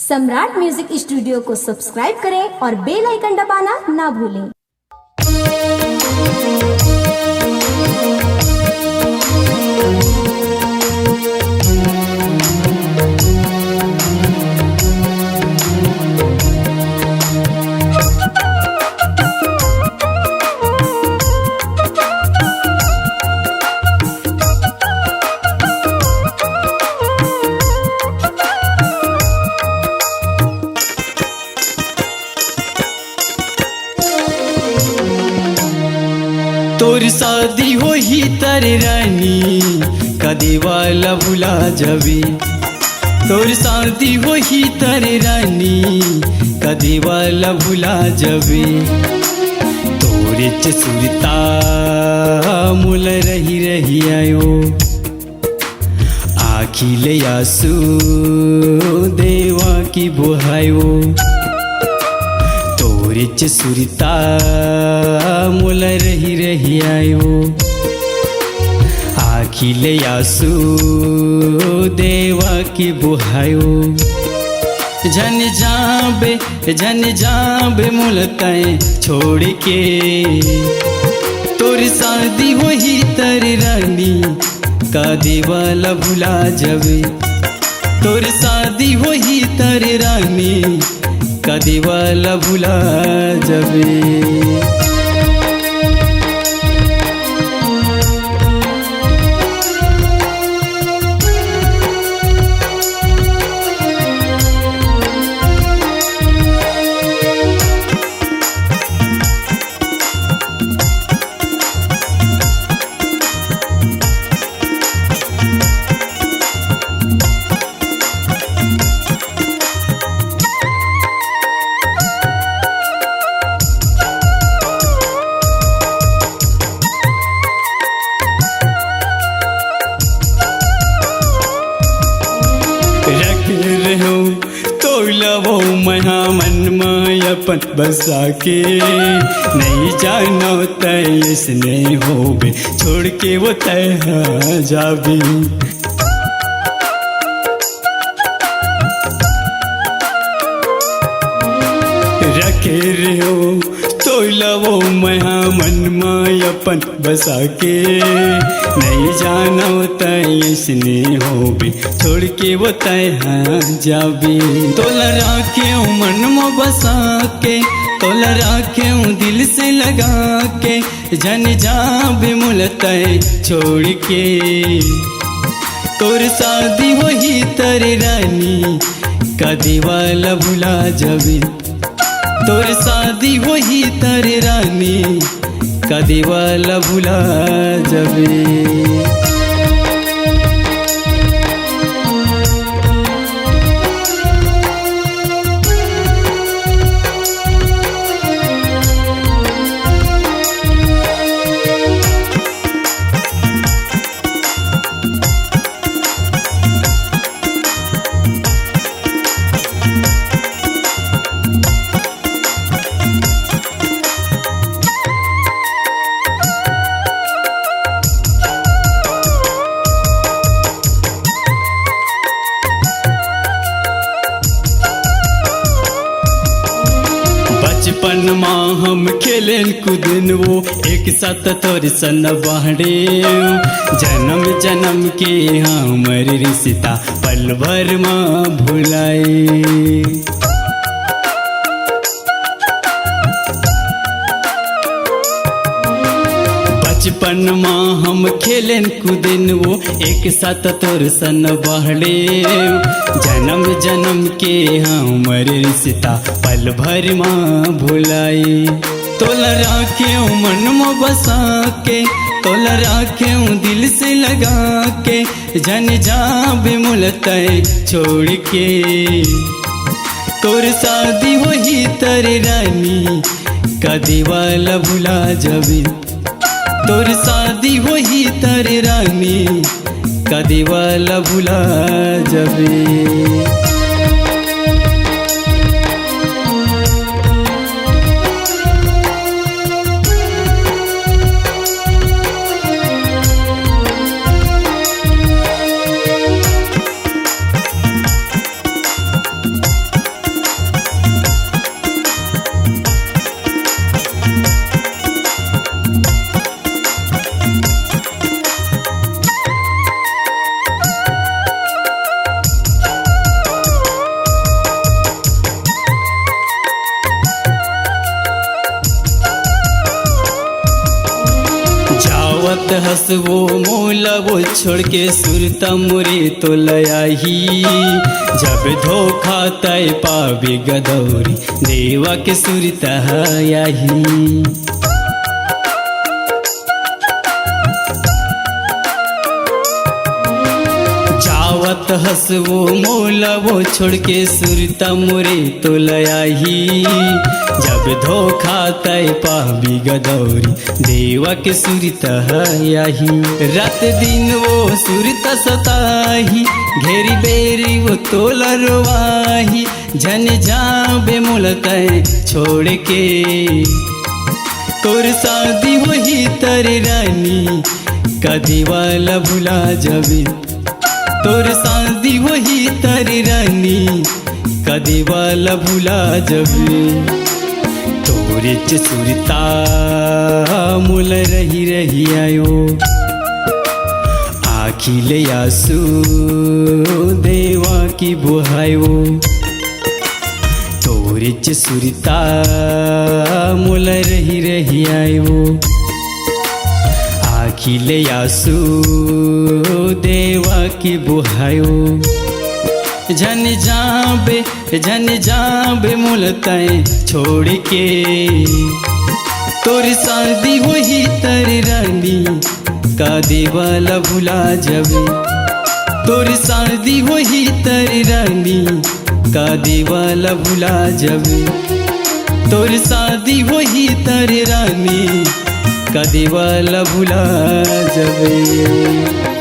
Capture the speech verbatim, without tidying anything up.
सम्राट music studio को subscribe करें और बेल आइकन दबाना ना भूलें। तोर शादी होही तरे रानी, कदे वाला भुला जाबे। तोर शादी होही तरे रानी, कदे वाला भुला जाबे। तोरे च सुरता मोला रहि रहि आयो, आँखी ले आंसू देवा के बोहायो। तोरे च सुरता मोला रहि रहि आयो, आँखी ले आंसू देवा के बोहायो। झन जाबे, झन जाबे मोला तैं छोड़ के। तोर शादी होही तरे रानी, कदे वाला भुला जाबे। तोर शादी होही तरे रानी, कदे वाला भुला जाबे। रखे रहेंव तोला वो मैं हा मन म अपन बसा के। नइ जानंव तैं अइसने होबे, छोड़ के वो तैं हा जाबे। रखे रहेंव तोला वो मैं हा मन म अपन बसा के। नइ जानंव तैं अइसने होबे, छोड़ के वो तैं हा जाबे। तोला राखेंव मन म बसा के, तोला राखेंव दिल से लगा के। झन जाबे मोला तैं छोड़ के। तोर शादी होही तरे रानी, कदे वाला भुला जाबे। तोर शादी होही तरे रानी, कदे वाला भुला जाबे। बचपन मा हम खेलेन कूदेन वो, एक साथ तोर सन बाढ़े। जनम जनम के हमर रिश्ता पल भर मा भुलाए। बचपन मा हम खेलेन कूदेन वो, एक साथ तोर सन बाढ़े। जनम जनम के हमर रिश्ता पल भर मा भुलाए। तोला राखेंव मन म बसा के, तोला राखेंव दिल से लगा के। झन जाबे मोला तैं छोड़ के। तोर शादी होही तरे रानी, कदे वाला भुला जाबे। तोर शादी होही तरे रानी, कदे वाला भुला जाबे। वो मोला वो छोड़ के सुरता मोरे तोला आही। जब धोखा तय पाबे गदौरी, देवा के सुरता आही। जावत हस वो मोला वो छोड़ के सुरता मोरे तोला आही। जब धोखा तय पाबे गदौरी, देवा के सुरता आही। रात दिन वो सुरता सताही, घेरी बेरी वो तोला रोवाही। झन जाबे मोला तय छोड़ के, तोर शादी होही तरे रानी, का देवा ला भुला जाबे। तोर शादी होही तरे रानी, का देवा ला भुला जाबे। तोरे च सुरता मोला रही रही आयो, आँखी ले आंसू देवा के बोहायो। तोरे च सुरता मोला रही रही आयो, आँखी ले आंसू देवा के बोहायो। झन जाबे, झन जाबे मोला तय छोड़ के, तोर शादी होही तरे रानी, का देवा ला भुला जाबे। तोर शादी होही तरे रानी, का देवा ला भुला जाबे। तोर शादी होही तरे रानी, का देवा ला भुला जाबे।